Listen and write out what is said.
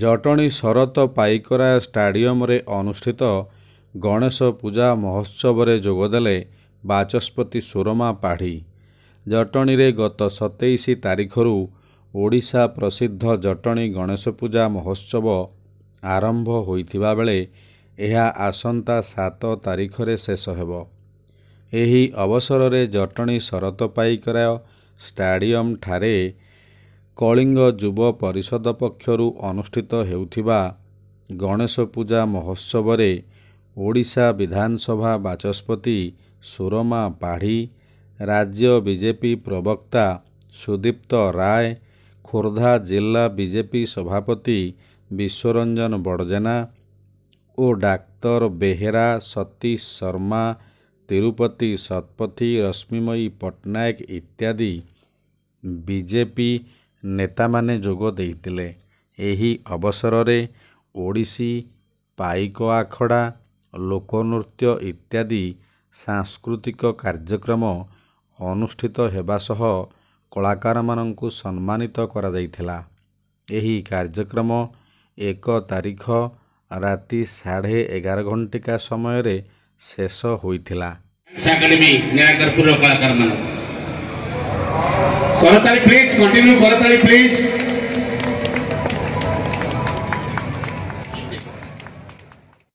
ଜଟଣୀ ଶରତ ପାଇକରାୟ ଷ୍ଟାଡିୟମରେ ଅନୁଷ୍ଠିତ ଗଣେଶ ପୂଜା ମହୋତ୍ସବରେ ଯୋଗଦେଲେ ବାଚସ୍ପତି ସୁରମା ପାଢ଼ୀ। ଜଟଣୀରେ ଗତ 27 ତାରିଖରୁ ଓଡ଼ିଶା ପ୍ରସିଦ୍ଧ ଜଟଣୀ ଗଣେଶ ପୂଜା ମହୋତ୍ସବ ଆରମ୍ଭ ହୋଇଥିବା ବେଳେ ଏହା ଆସନ୍ତା 7 ତାରିଖରେ ଶେଷ ହେବ। ଏହି ଅବସରରେ ଜଟଣୀ ଶରତ ପାଇକରାୟ ଷ୍ଟାଡିୟମଠାରେ କଳିଙ୍ଗ ଯୁବ ପରିଷଦ ପକ୍ଷରୁ ଅନୁଷ୍ଠିତ ହେଉଥିବା ଗଣେଶ ପୂଜା ମହୋତ୍ସବରେ ଓଡ଼ିଶା ବିଧାନସଭା ବାଚସ୍ପତି ସୁରମା ପାଢ଼ୀ, ରାଜ୍ୟ ବିଜେପି ପ୍ରବକ୍ତା ସୁଦୀପ୍ତ ରାୟ, ଖୋର୍ଦ୍ଧା ଜିଲ୍ଲା ବିଜେପି ସଭାପତି ବିଶ୍ୱରଞ୍ଜନ ବଡ଼ଜେନା ଓ ଡାକ୍ତର ବେହେରା, ସତୀଶ ଶର୍ମା, ତିରୁପତି ଶତପଥୀ, ରଶ୍ମିମୟୀ ପଟ୍ଟନାୟକ ଇତ୍ୟାଦି ବିଜେପି ନେତାମାନେ ଯୋଗ ଦେଇଥିଲେ। ଏହି ଅବସରରେ ଓଡ଼ିଶୀ, ପାଇକ ଆଖଡ଼ା, ଲୋକନୃତ୍ୟ ଇତ୍ୟାଦି ସାଂସ୍କୃତିକ କାର୍ଯ୍ୟକ୍ରମ ଅନୁଷ୍ଠିତ ହେବା ସହ କଳାକାରମାନଙ୍କୁ ସମ୍ମାନିତ କରାଯାଇଥିଲା। ଏହି କାର୍ଯ୍ୟକ୍ରମ 1 ତାରିଖ ରାତି 11:30 ଘଣ୍ଟିକା ସମୟରେ ଶେଷ ହୋଇଥିଲା। ଏକାଡେମୀ ନିରାକାରପୁରର କଳାକାରମାନଙ୍କୁ କରତାଳି ପ୍ଲିଜ୍, କଣ୍ଟିନ୍ୟୁ କରତାଳି ପ୍ଲିଜ୍।